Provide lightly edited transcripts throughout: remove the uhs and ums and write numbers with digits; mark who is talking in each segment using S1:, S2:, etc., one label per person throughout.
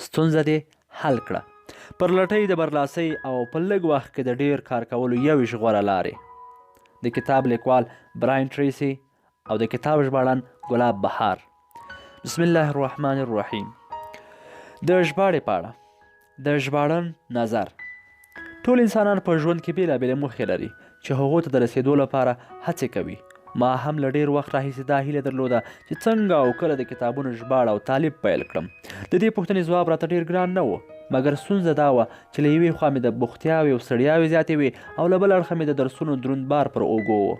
S1: ستونزه دې حل کړه. پر لټۍ د برلاسۍ او په لږ وخت کې د ډېر کار کولو 21 غوره لارې. د کتاب لیکوال براین ټریسي او د کتاب ژباړن ګلاب بهار. بسم الله الرحمن الرحیم. د ژباړې په اړه د ژباړن نظر. ټول انسانان په ژوند کې بېلابېلې موخې لري چې هغو ته د رسېدو لپاره هڅې کوي. ما هم له ډېر وخت راهیسې دا هیله درلوده چې څنګه او کله د کتابونو ژباړه او تالیف پیل کړم. د دې پوښتنې ځواب راته ډېر ګران نه و، مګر ستونزه دا وه چې له یوې خوا مې د بوختیاوې او ستړیاوې زیاتې وې او له بل اړخه مې د درسونو دروند بار پر اوږو و.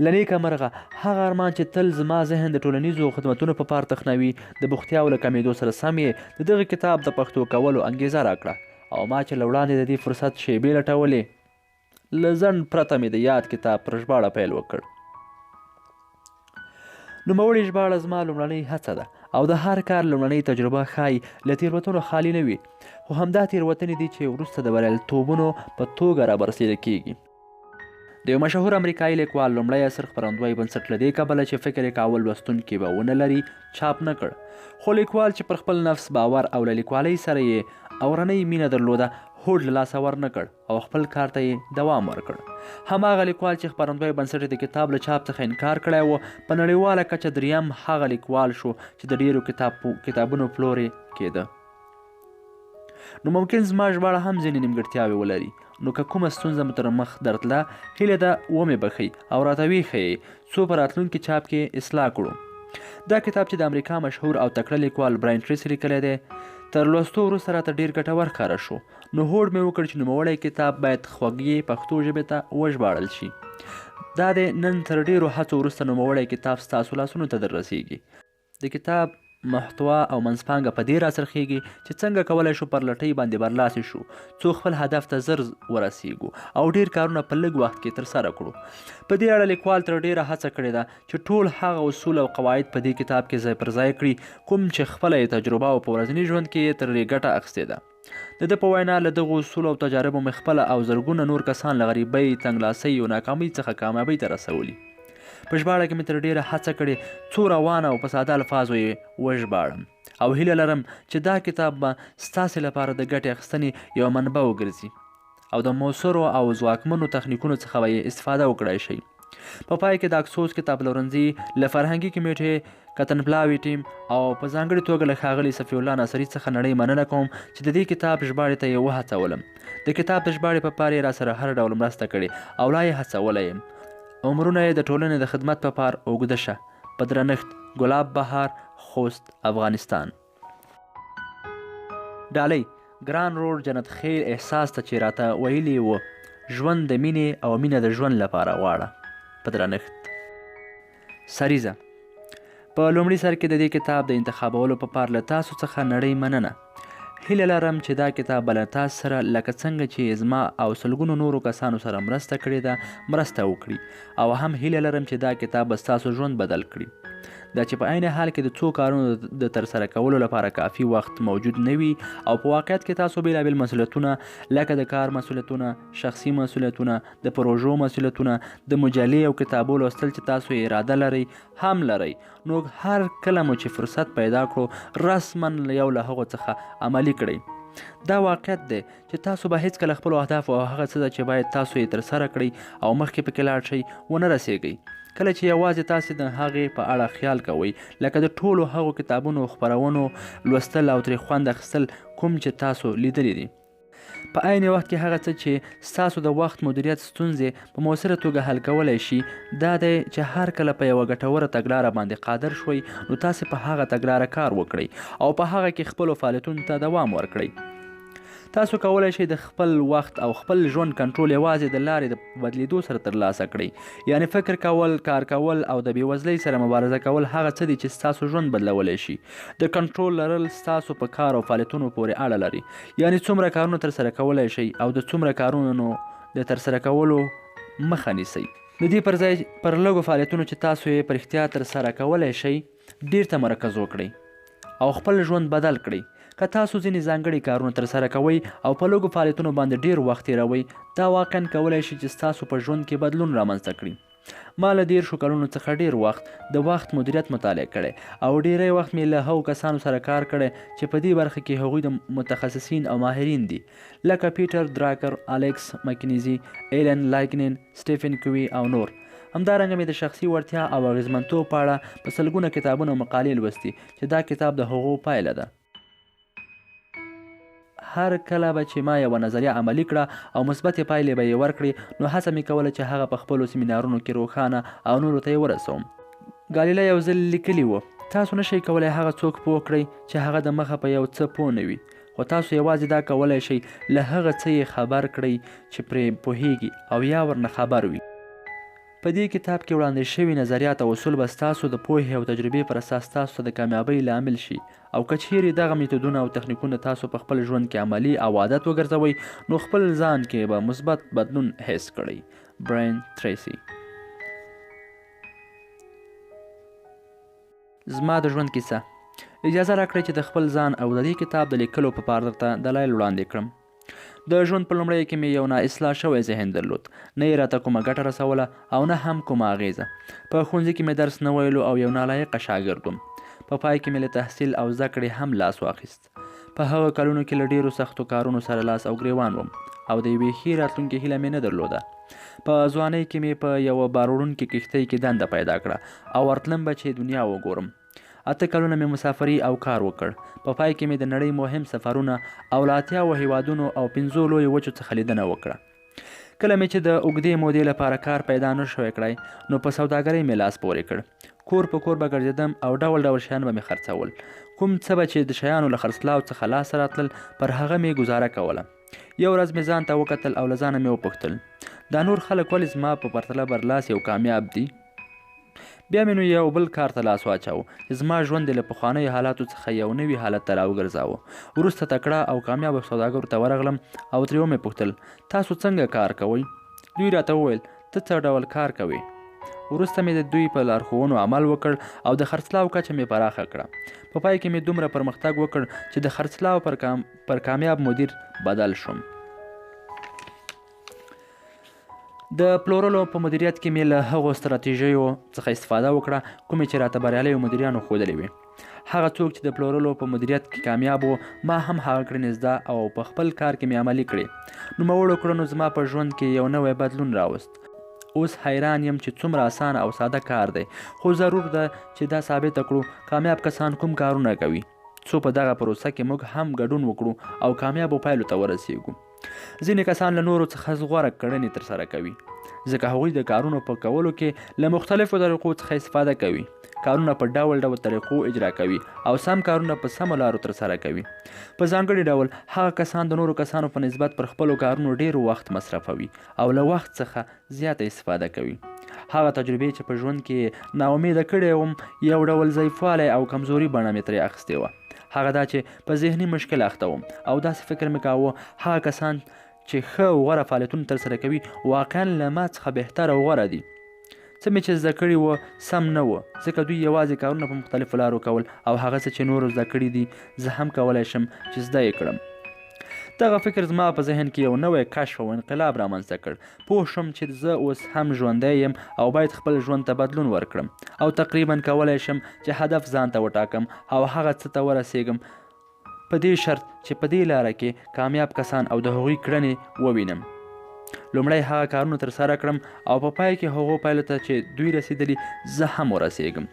S1: له نیکه مرغه هغه ارمان چې تل زما ذهن د ټولنیزو خدمتونو په پار تخنوي، د بوختیاو له کمېدو سره سم یې د دغه کتاب د پښتو کولو انګېزه راکړه او ما چې له وړاندې د دې فرصت شېبې لټولې، له ځنډ پرته مې د یاد کتاب پر ژباړه پیل وکړ. نوموړې ژباړه زما لومړنۍ هڅه ده او د هر کار لومړنۍ تجربه ښايي له تېروتنو خالي نه وي، خو همدا تېروتنې دي چې وروسته د بریالیتوبونو په توګه رابرسېره کېږي. د یو مشهور امریکایي لیکوال لومړی اثر خپرندوی بنسټ له دې کبله چې فکر یې کاوه لوستونکي به ونه لري، چاپ نه کړ. خو لیکوال چې پر خپل نفس باور او له لیکوالۍ سره یې اورنۍ مینه درلوده، هوډ له لاسه ورنه کړ او خپل کار ته یې دوام ورکړ. هماغه لیکوال چې خپرندوی بنسټ یې د کتاب له چاپ څخه انکار کړی و، په نړیواله کچه دریم هغه لیکوال شو چې د ډېرو کتابونو پلور یې کېده. نو ممکن زما ژباړه هم ځینې نیمګړتیاوې ولري، نو که کومه ستونزه مو تر مخ درتله، هیله ده ومې بښئ او راته ویې ښیئ څو په راتلونکي چاپ کې اصلاح کړو. دا کتاب چې د امریکا مشهور او تکړه لیکوال براین ټریسي لیکلی دی، تر لوستو وروسته راته ډېر ګټور ښکاره شو، نو هوډ مې وکړ چې نوموړی کتاب باید خوږې پښتو ژبې ته وژباړل شي. دا دی نن تر ډېرو هڅو وروسته نوموړی کتاب ستاسو لاسونو ته در رسېږي. د کتاب محتوا او منځپانګه په دې راڅرخېږي چې څنګه کولای شو پر لټۍ باندې برلاسي شو، څو خپل هدف ته زر ورسېږو او ډېر کارونه په لږ وخت کې ترسره کړو. په دې اړه لیکوال تر ډېره هڅه کړې ده چې ټول هغه اصول او قواعد په دې کتاب کې ځای پر ځای کړي کوم چې خپله یې تجربه او په ورځني ژوند کې یې ترې ګټه اخیستې ده. د ده په وینا له دغو اصولو او تجاربو مې خپله او زرګونه نور کسان له غریبۍ، تنګلاسۍ او ناکامۍ څخه کامیابۍ ته رسولي. په ژباړه کې مې تر ډېره هڅه کړې څو روانه او په ساده الفاظو یې وژباړم او هیله لرم چې دا کتاب به ستاسې لپاره د ګټې اخیستنې یوه منبع وګرځي او د موثرو او ځواکمنو تخنیکونو څخه به یې استفاده وکړای شئ. په پای کې د اکسوس کتابپلورنځي له فرهنګي کمېټې، کتنپلاوي ټیم او په ځانګړې توګه له ښاغلي صفي الله ناصري څخه نړۍ مننه کوم چې د دې کتاب ژباړې ته یې وهڅولم. د کتاب د ژباړې په پار یې راسره هر ډول مرسته کړې او لا یې هڅولی یم. عمرونه یې د ټولنې د خدمت په پار اوږده شه. په درنښت، ګلاب بهار، خوست، افغانستان. ډالۍ ګران رور جنت خیل احساس ته چې راته ویلي و، ژوند د مینې او مینه د ژوند لپاره غواړه. په درنښت. سریزه. په لومړي سر کې د دې کتاب د انتخابولو په پار له تاسو څخه نړۍ مننه. هیله لرم چې دا کتاب به له تاسو سره لکه څنګه چې یې زما او سلګونو نورو کسانو سره مرسته کړې ده، مرسته وکړي او هم هیله لرم چې دا کتاب به ستاسو ژوند بدل کړي. دا چې په عین حال کې د څو کارونو د ترسره کولو لپاره کافي وخت موجود نه وي او په واقعیت کې تاسو بېلابېل مسؤلیتونه لکه د کار مسؤلیتونه، شخصي مسؤلیتونه، د پروژو مسؤلیتونه، د مجلې او کتابو لوستل چې تاسو یې اراده لرئ هم لرئ، نو هر کله مو چې فرصت پیدا کړو رسما یو له هغو څخه عملي کړئ. دا واقعیت دی چې تاسو به هیڅکله خپلو اهدافو او هغه څه چې باید تاسو یې ترسره کړئ او مخکې پکې لاړ شئ ونه رسیږئ. کله چې یوازې تاسې د هغې په اړه خیال کوئ، لکه د ټولو هغو کتابونو، خپرونو لوستل او ترې خوند اخیستل کوم چې تاسو لیدلي دي. په عین وخت کې هغه څه چې ستاسو د وخت مدیریت ستونزې په موثره توګه حل کولی شي دا دی چې هر کله په یوه ګټوره تګلاره باندې قادر شوئ، نو تاسې په هغه تګلاره کار وکړئ او په هغه کې خپلو فعالیتونو ته دوام ورکړئ. تاسو کولی شئ د خپل وخت او خپل ژوند کنټرول یوازې د لارې د بدلیدو سره ترلاسه کړئ. یعنې فکر کول، کار کول او د بېوزلۍ سره مبارزه کول هغه څه دي چې ستاسو ژوند بدلولی شي. د کنټرول لرل ستاسو په کار او فعالیتونو پورې اړه لري، یعنې څومره کارونه ترسره کولی شئ او د څومره کارونو د ترسره کولو مخه نیسئ. د دې پر ځای پر لږو فعالیتونو چې تاسو یې په رښتیا ترسره کولی شئ ډېر تمرکز وکړئ او خپل ژوند بدل کړئ. که تاسو ځینې ځانګړي کارونه ترسره کوئ او په لږو فعالیتونو باندې ډېر وخت تېروئ، دا واقعا کولی شي چې ستاسو په ژوند کې بدلون رامنځته کړي. ما له 30 کلونو څخه ډېر وخت د وخت مدیریت مطالعه کړی او ډېری وخت مې له هغو کسانو سره کار کړی چې په دې برخه کې هغوی د متخصصین او ماهرین دي، لکه پیټر دراکر، الکس مکنیزي، ایلن لایکنین، سټیفن کوي او نور. همدارنګه مې د شخصي وړتیا او اغېزمنتوب په اړه په سلګونه کتابونه او مقالې لوستي چې دا کتاب د هغو پایله ده. هر کله به چې ما یوه نظریه عملي کړه او مثبتې پایلې به یې ورکړې، نو هڅه مې کوله چې هغه په خپلو سیمینارونو کې روښانه او نورو ته یې ورسوم. ګالیله یو ځل لیکلي و، تاسو نشئ کولی هغه څوک پوه کړئ چې هغه د مخه په یو څه پوه نه وي، خو تاسو یوازې دا کولی شئ له هغه څه یې خبر کړئ چې پرې پوهیږي او یا ورنه خبر وي. په دې کتاب کې وړاندې شوي نظریات او اصول به ستاسو د پوهې او تجربې پر اساس تاسو ته د کامیابۍ لامل شي او که چیرې دغه میتودونه او تخنیکونه تاسو په خپل ژوند کې عملي او عادت وګرځوئ، نو خپل ځان کې به مثبت بدلون حس کړئ. براین تریسي. زما د ژوند کیسه. اجازه راکړئ چې د خپل ځان او د دې کتاب د لیکلو په پار درته دلایل وړاندې کړم. د ژوند په لومړیو کې مې یو نا اصلاح شوی ذهن درلود، نه یې راته کومه ګټه رسوله او نه هم کومه اغېزه. په ښوونځي کې مې درس نه ویلو او یو نالایقه شاګرد وم. په پای کې مې له تحصیل او زده کړې هم لاس واخیست. په هغو کلونو کې له ډېرو سختو کارونو سره لاس او ګریوان وم او د یوې ښې راتلونکې هیله مې نه درلوده. په ځوانۍ کې مې په یوه باروړونکې کښتۍ کې دنده پیدا کړه او ورتلم به چې دنیا وګورم. 8 کلونه مې مسافري او کار وکړ. په پای کې مې د نړۍ مهم سفرونه او له 80 هیوادونو او 5 لویو وچو څخه لیدنه وکړه. کله مې چې د اوږدې مودې لپاره کار پیدا نه شوی کړای، نو په سوداګرۍ مې لاس پورې کړ. کور په کور به ګرځېدم او ډول ډول شیان به مې خرڅول. کوم څه به چې د شیانو له خرڅلاو څخه لاس راتلل، پر هغه مې ګزاره کوله. یو ورځ مې ځان ته وکتل او له ځانه مې وپوښتل، دا نور خلک ولې زما په پرتله برلاسي او کامیاب دي؟ بیا مې نو یو بل کار ته لاس واچاوه چې زما ژوند یې له پخوانیو حالاتو څخه یو نوي حالت ته راوګرځاوه. وروسته تکړه او کامیابو سوداګرو ته ورغلم او ترې ومې پوښتل، تاسو څنګه کار کوئ؟ دوی راته وویل، ته څه ډول کار کوې؟ وروسته مې د دوی په لارښوونو عمل وکړ او د خرڅلاو کچه مې پراخه کړه. په پای کې مې دومره پرمختګ وکړ چې د خرڅلاو پر کامیاب مدیر بدل شوم. د پلورلو په مدیریت کې مې له هغو ستراتیژیو څخه استفاده وکړه کومې چې راته بریالیو مدیریانو ښودلې وې. هغه څوک چې د پلورلو په مدیریت کې کامیاب و، ما هم هغه کړنې زده او په خپل کار کې مې عملي کړې. نوموړو کړنو زما په ژوند کې یو نوی بدلون راوست. اوس حیران یم چې څومره اسانه او ساده کار دی، خو ضرور ده چې دا ثابته کړو کامیاب کسان کوم کارونه کوي، څو په دغه پروسه کې موږ هم ګډون وکړو او کامیابو پایلو ته ورسیږو. ځینې کسان له نورو څخه غوره کړنې ترسره کوي، ځکه هغوی د کارونو په کولو کې له مختلفو طریقو څخه استفاده کوي، کارونه په ډول ډول طریقو اجرا کوي او سم کارونه په سمو لارو ترسره کوي. په ځانګړي ډول هغه کسان د نورو کسانو په نسبت پر خپلو کارونو ډېر وخت مصرفوي او له وخت څخه زیاته استفاده کوي. هغه تجربې چې په ژوند کې ناامیده کړی وم، یو ډول ضعیفوالی او کمزوري بڼه مې ترې اخیستې وه. هغه دا چې په ذهني مشکل اخته وم او داسې فکر مې کاوه هغه کسان چې ښه او غوره فعالیتونه ترسره کوي واقعا له ما څخه بهتر او غوره دي. څه مې چې زده کړي وو سم نه وو، ځکه دوی یوازې کارونه په مختلفو لارو کول او هغه څه چې نورو زده کړي دي زه هم کولی شم چې زده یې کړم. دغه فکر زما په ذهن کې یو نوی کشف او انقلاب رامنځته کړ. پوه شوم چې زه اوس هم ژوندی یم او باید خپل ژوند ته بدلون ورکړم او تقریبا کولی شم چې هدف ځان ته وټاکم او هغه څه ته ورسیږم، په دې شرط چې په دې لاره کې کامیاب کسان او د هغوی کړنې ووینم. لومړی هغه کارونه ترسره کړم او په پای کې هغو پایلو ته چې دوی رسېدلي زه هم ورسیږم.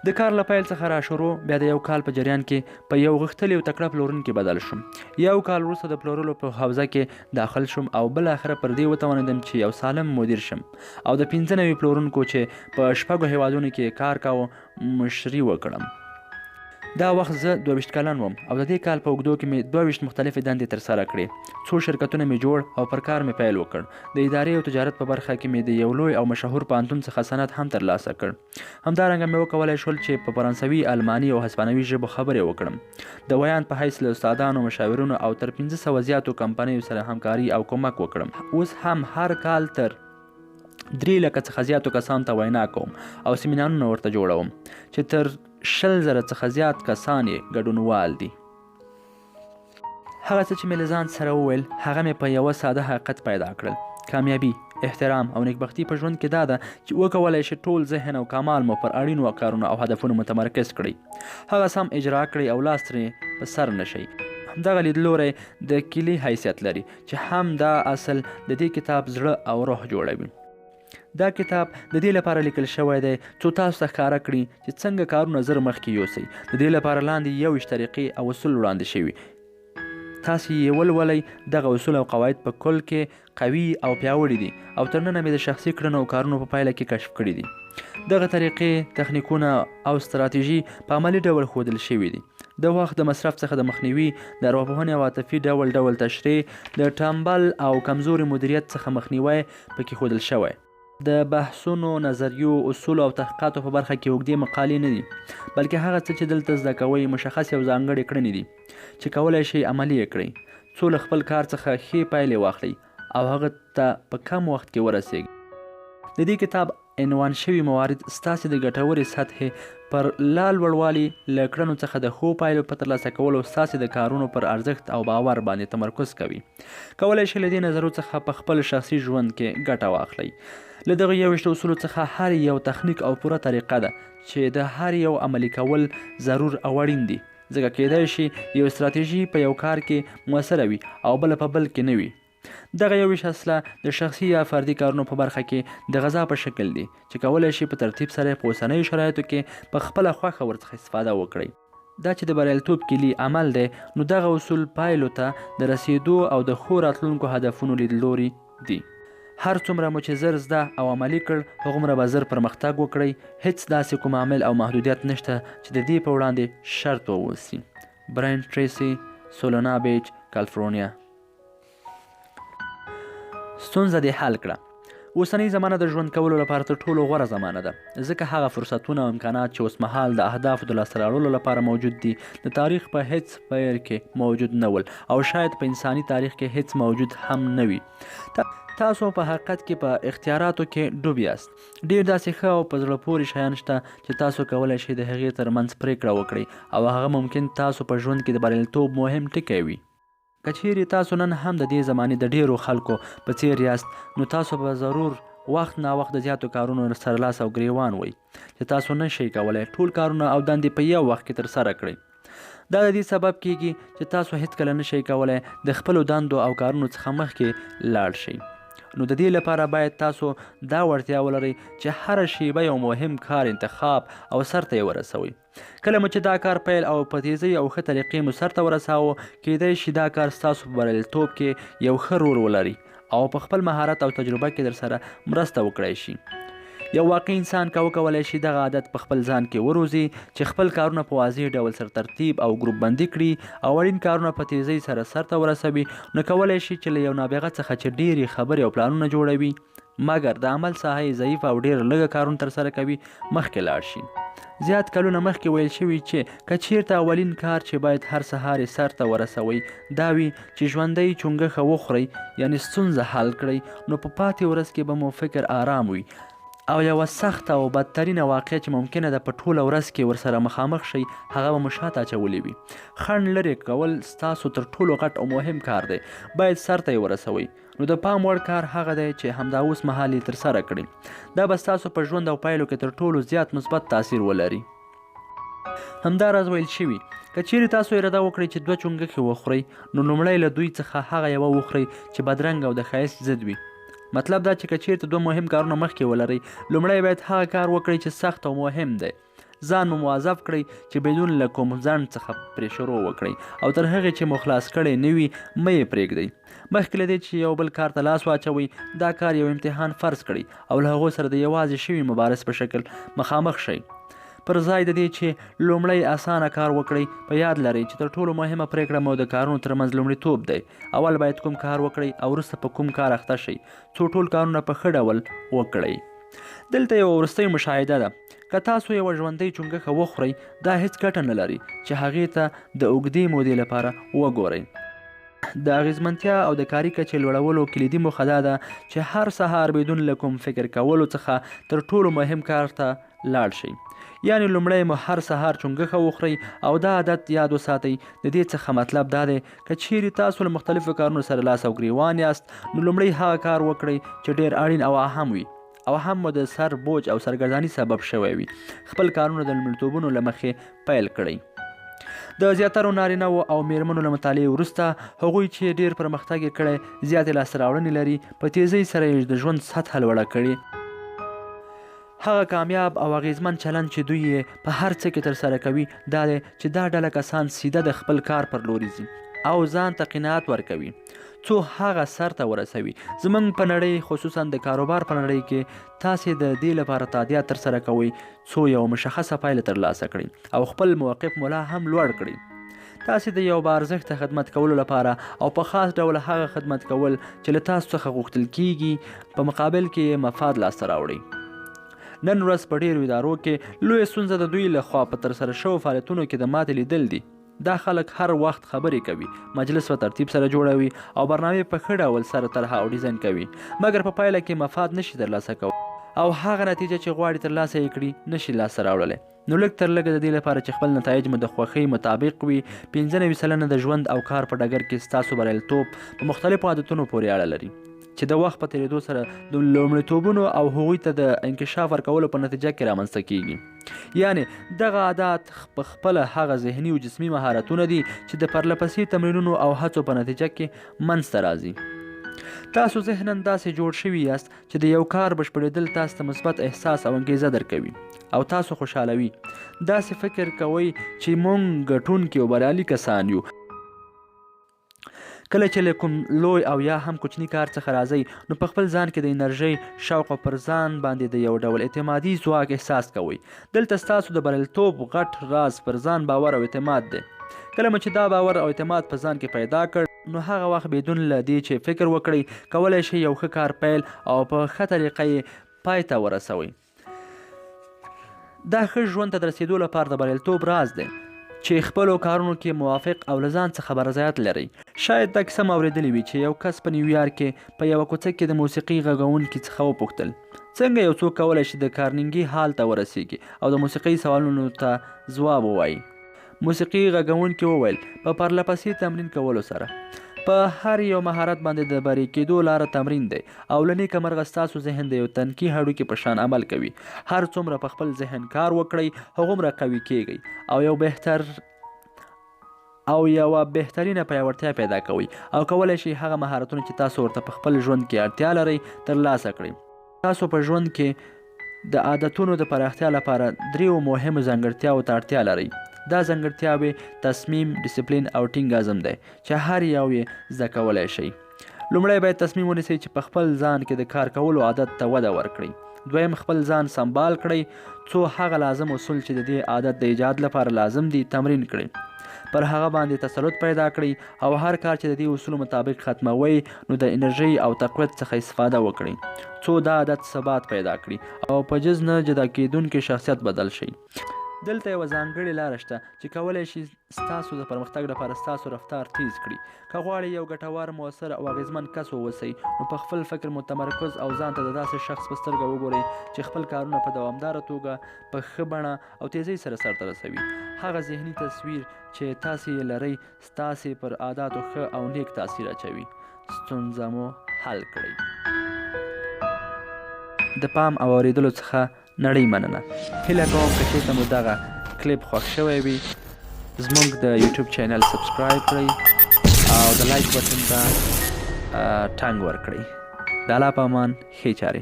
S1: د کار له پیل څخه را شروع بیا د یو کال په جریان کې په یو غښتلي او تکړه پلورونکي بدل شوم. یو کال وروسته د پلورلو په حوزه کې داخل شوم او بالاخره پر دې وتوانېدم چې یو سالم مدیر شم او د 95 پلورونکو چې په 6 هیوادونو کې کار کاوه مشري وکړم. دا وخت زه 22 کلن وم او د دې کال په اوږدو کې مې 22 مختلفې دندې ترسره کړې. څو شرکتونه مې جوړ او پر کار مې پیل وکړ. د ادارې او تجارت په برخه کې مې د یو لوی او مشهور پوهنتون څخه سند هم ترلاسه کړ. همدارنګه مې وکولای شول چې په فرانسوي، الماني او هسپانوي ژبو خبرې وکړم. د ویاند په حیث له استادانو، مشاورینو او تر 500 زیاتو کمپنیو سره همکاري او کمک وکړم. اوس هم هر کال تر 3 لکه څخه زیاتو کسانو ته وینا کوم او سیمینارونه ورته جوړوم چې تر 20,000 څخه زیات کسان یې ګډونوال دي. هغه څه چې مې له ځان سره وویل هغه مې په یوه ساده حقیقت پیدا کړل. کامیابي احترام او نیکبختي په ژوند کې دا ده چې وکولای شئ ټول ذهن او کمال مو پر اړینو کارونو او هدفونو متمرکز کړئ، هغه سم اجرا کړئ او لاس ترې په سر نه شئ. همدغه لیدلوری د کیلي حیثیت لري چې هم دا اصل د دې کتاب زړه او روح جوړوي. دا کتاب د دې لپاره لیکل شوی دی څو تاسو ته ښکاره کړي چې څنګه کارونه زر مخکې یوسئ. د دې لپاره لاندې 21 طریقې او اصول وړاندې شوي، تاسو یې ولولئ. دغه اصول او قواعد په کل کې قوي او پیاوړي دي او تر ننه مې د شخصي کړنو او کارونو په پایله کې کشف کړي دي. دغه طریقې، تخنیکونه او ستراتیژي په عملي ډول ښودل شوي دي. د وخت د مصرف څخه د مخنیوي، د ارواپوهنې او عاطفي ډول ډول تشریح، د ټنبل او کمزوري مدیریت څخه مخنیوی پکې ښودل شوی. د بحثونو، نظریو، اصولو او تحقیقاتو په برخه کې اوږدې مقالې نه دي، بلکې هغه څه چې دلته زده کوئ مشخصې او ځانګړې کړنې دي چې کولای شئ عملي یې کړئ، څو له خپل کار څخه ښې پایلې واخلئ او هغه ته په کم وخت کې ورسیږئ. د دې کتاب عنوان شوي موارد ستاسې د ګټورې سطحې پر لا لوړوالي، له کړنو څخه د ښو پایلو په ترلاسه کولو ستاسې د کارونو پر ارزښت او باور باندې تمرکز کوي. کولای شئ له دې نظرو څخه په خپل شخصي ژوند کې ګټه واخلئ. له دغو 21 اصولو څخه هر یو تخنیک او پوره طریقه ده چې د هر یو عملي کول ضرور او اړین دي، ځکه کیدای شي یو ستراتیژي په یو کار کې موثره وي او بله په بل کې نه وي. دغه 21 اصله د شخصي یا فردي کارونو په برخه کې د غذا په شکل دي چې کولای شي په ترتیب سره په اوسنیو شرایطو کې په خپله خوښه ورڅخه استفاده وکړئ. دا چې د بریالیتوب کیلي عمل دی، نو دغه اصول پایلو ته د رسیدو او د ښو راتلونکو هدفونو لیدلوري دي. هر څومره مو چې زر زده او عملي کړ، هغومره به زر پرمختګ وکړئ. هیڅ داسې کوم عامل او محدودیت نشته چې د دې په وړاندې شرط واوسي. براین ټریسي، سولونا بیچ، کالیفورنیا. ستونزه دې حل کړه. اوسنۍ زمانه د ژوند کولو لپاره تر ټولو غوره زمانه ده، ځکه هغه فرصتونه او امکانات چې اوسمهال د اهدافو د لاسته راوړلو لپاره موجود دي، د تاریخ په هیڅ پیر کې موجود نه ول او شاید په انساني تاریخ کې هیڅ موجود هم نه وي. تاسو په حقیقت کې په اختیاراتو کې ډوب یاست. ډېر داسې ښه او په زړه پورې شیان شته چې تاسو کولای شئ د هغې ترمنځ پرېکړه وکړئ او هغه ممکن تاسو په ژوند کې د بریالیتوب مهم ټکی وي. که چیرې تاسو نن هم د دې زمانې د ډېرو خلکو په څېر یاست، نو تاسو به ضرور وخت نا وخت د زیاتو کارونو سره لاس او ګریوان وئ چې تاسو نه شئ کولای ټول کارونه او دندې په یو وخت کې ترسره کړئ. دا د دې سبب کیږي چې تاسو هیڅکله نه شئ کولای د خپلو دندو او کارونو څخه مخکې لاړ شئ. نو د دې لپاره باید تاسو دا وړتیا ولرئ چې هره شیبه یو مهم کار انتخاب او سرته یې ورسوئ. کله مو چې دا کار پیل او په تیزۍ او ښه طریقې مو سرته ورساوه، کیدای شي دا کار ستاسو په بریالیتوب کې یو ښه رول ولري او په خپل مهارت او تجربه کې درسره مرسته وکړای شي. یو واقعي انسان که وکولای شي دغه عادت په خپل ځان کې وروزي چې خپل کارونه په واضح ډول سره ترتیب او ګروپ بندي کړي او اړین کارونه په تیزۍ سره سرته ورسوي، نو کولای شي چې له یو نابغه څخه چې ډېرې خبرې او پلانونه جوړوي مګر د عمل ساحه یې ضعیفه او ډېر لږه کارونه ترسره کوي مخکې لاړ شي. زیات کلونه مخکې ویل شوي چې که چیرته اولین کار چې باید هر سهار یې سرته ورسوئ دا وي چې ژوندۍ چونګښه وخورئ، یعنې ستونزه حل کړئ، نو په پاتې ورځ کې به مو فکر آرام وي او یوه سخته او بدترینه واقعه چې ممکنه ده په ټوله ورځ کې ورسره مخامخ شئ هغه به مو شاته اچولې وي. خنډ لرې کول ستاسو تر ټولو غټ او مهم کار دی، باید سرته یې ورسوئ. نو د پام وړ کار هغه دی چې همدا اوس مهال یې ترسره کړئ. دا به ستاسو په ژوند او پایلو کې تر ټولو زیات مثبت تاثیر ولري. همداراز ویل شوي که چیرې تاسو اراده وکړئ چې دوه چونګښې وخورئ، نو لومړی له دوی څخه هغه یوه وخورئ چې بدرنګ او د ښایست ضد وي. مطلب دا چې که چیرته دوه مهم کارونه مخکې ولرئ، لومړی باید هغه کار وکړئ چې سخت او مهم دی. ځان مو موظف کړئ چې بدون له کوم ځنډ څخه پرې شروع وکړئ او تر هغې چې مو خلاص کړی نه وي مه یې پرېږدئ. مخکې له دې چې یو بل کار ته لاس واچوئ، دا کار یو امتحان فرض کړئ او له هغو سره د یوازې شوي مبارز په شکل مخامخ شئ. پر ځای د دې چې لومړی اسانه کار وکړئ، په یاد لرئ چې تر ټولو مهمه پرېکړه مو د کارونو ترمنځ لومړیتوب دی. اول باید کوم کار وکړئ او وروسته په کوم کار اخته شئ، څو ټول کارونه په ښه ډول وکړئ. دلته یوه وروستۍ مشاهده ده. که تاسو یوه ژوندۍ چونګښه وخورئ، دا هیڅ ګټه نه لري چې هغې ته د اوږدې مودې لپاره وګورئ. د اغیزمنتیا او د کاري کچې لوړولو کلیدي موخه دا ده چې هر سهار بدون له کوم فکر کولو څخه تر ټولو مهم کار ته لاړ شئ. یعنې لومړی مو هر سهار چونګښه وخورئ او دا عادت یاد وساتئ. د دې څخه مطلب دا دی که چیرې تاسو له مختلفو کارونو سره لاس او ګریوان یاست، نو لومړی هغه کار وکړئ چې ډیر اړین او اهم وي او هم مو د سر بوج او سرګرداني سبب شوی وي. خپل کارونه د لومړیتوبونو له مخې پیل کړئ. د زیاترو نارینه وو او میرمنو له مطالعې وروسته، هغوی چې ډیر پرمختګ یې کړی، زیاتې لاسته راوړنې لري، په تیزۍ سره یې د ژوند سطحه لوړه کړې. هغه کامیاب او اغیزمن چلند چې دوی یې په هر څه کې ترسره کوي دا دی چې دا ډله کسان سیده د خپل کار پر لوري ځي او ځان ته قناعت ورکوي څو هغه سر ته ورسوي. زموږ په نړۍ، خصوصا د کاروبار په نړۍ کې، تاسې د دې لپاره تادیات ترسره کوئ څو یوه مشخصه پایله ترلاسه کړئ او خپل موقف مو لا هم لوړ کړئ. تاسې د یو با ارزښته خدمت کولو لپاره او په خاص ډول هغه خدمت کول چې له تاسو څخه غوښتل کیږي، په مقابل کې یې مفاد لاسته راوړئ. نن ورځ په ډېرو ادارو کې لویه ستونزه د دوی له خوا په ترسره شوو فعالیتونو کې د ماتې لیدل دي. دا خلک هر وخت خبرې کوي، مجلس په ترتیب سره جوړوي او برنامې په ښه ډول سره طرحه او ډیزاین کوي، مګر په پایله کې مفاد نشي ترلاسه کولی او هغه نتیجه چې غواړي ترلاسه یې کړي، نشي لاسته راوړلی. نو لږ تر لږه د دې لپاره چې خپل نتایج مو د خوښۍ مطابق وي، 95% د ژوند او کار په ډګر کې ستاسو بریالیتوب په مختلفو عادتونو پورې اړه لري چې د وخت په تېرېدو سره د لومړیتوبونو او هغوی ته د انکشاف ورکولو په نتیجه کې رامنځته کېږي. یعنې دغه عادات په خپله هغه ذهني او جسمي مهارتونه دي چې د پرلپسې تمرینونو او هڅو په نتیجه کې منځته راځي. تاسو ذهناً داسې جوړ شوي یاست چې د یو کار بشپړېدل تاسو ته مثبت احساس او انګېزه درکوي او تاسو خوشحالوي. داسې فکر کوئ چې موږ ګټونکي او بریالي کسان یو. کله چې له کوم لوی او یا هم کوچني کار څخه راځئ، نو په خپل ځان کې د انرژۍ، شوق او پر ځان باندې د یو ډول اعتمادي ځواک احساس کوئ. دلته ستاسو د بریالیتوب غټ راز پر ځان باور او اعتماد دی. کله مو چې دا باور او اعتماد په ځان کې پیدا کړ، نو هغه وخت بدون له دې چې فکر وکړئ، کولای شئ یو ښه کار پیل او په ښه طریقه یې پای ته ورسوئ. دا ښه ژوند ته د رسېدو لپاره د بریالیتوب راز دی، چې خپلو کارونو کې موافق او له ځان څخه به رضایت لرئ. شاید دا کیسه مو اورېدلې وي چې یو کس په نیویارک کې په یوه کوڅه کې د موسیقي غږونکي څخه وپوښتل، څنګه یو څوک کولای شي د کارنینګي هال ته ورسېږي او د موسیقۍ سوالونو ته ځواب ووایي؟ موسیقي غږونکي وویل، په پرلپسې تمرین کولو سره. په هر یو مهارت باندې د بري کېدو لاره تمرین دی او له نیکه مرغه ستاسو ذهن د یو تنکي هډوکي په شان عمل کوي. هر څومره په خپل ذهن کار وکړئ، هغومره قوي کېږئ او یو بهتر او یوه بهترینه پیاوړتیا پیدا کوئ او کولای شئ هغه مهارتونه چې تاسو ورته په خپل ژوند کې اړتیا لرئ، ترلاسه کړئ. تاسو په ژوند کې د عادتونو د پراختیا لپاره دریو مهمو ځانګړتیاوو ته اړتیا لرئ. دا ځانګړتیاوې تصمیم، ډیسپلین او ټینګ عزم دی چې هر یو یې زده کولای شئ. لومړی باید تصمیم ونیسئ چې په خپل ځان کې د کار کولو عادت ته وده ورکړئ. دویم، خپل ځان سمبال کړئ څو هغه لازم اصول چې د دې عادت د ایجاد لپاره لازم دي تمرین کړئ. پر هغه باندې تسلط پیدا کړئ او هر کار چې د دې اصولو مطابق ختموئ نو د انرژۍ او تقویت څخه استفاده وکړئ څو دا عادت ثبات پیدا کړي او په جز نه جدا کېدونکي شخصیت بدل شئ. دلته یوه ځانګړې لاره شته چې کولای شي ستاسو د پرمختګ لپاره ستاسو رفتار تیز کړي. که غواړئ یو ګټور، موثر او اغېزمن کس واوسئ نو په خپل فکر مو تمرکز او ځان ته د داسې شخص په سترګه وګورئ چې خپل کارونه په دوامداره توګه په ښه بڼه او تېزۍ سره سرته رسوي. هغه ذهني تصویر چې تاسې یې لرئ ستاسې پر عاداتو ښه او نېک تاثیر اچوي. ستونزه مو حل کړئ. د پام او اورېدلو څخه نړۍ مننه. هیله کوم که چېرته مو دغه کلیپ خوښ شوی وي زموږ د یوټیوب چینل سبسکرایب کړئ او د لایک بټن ته ټنګ ورکړئ. د الله په امان، ښې چارې.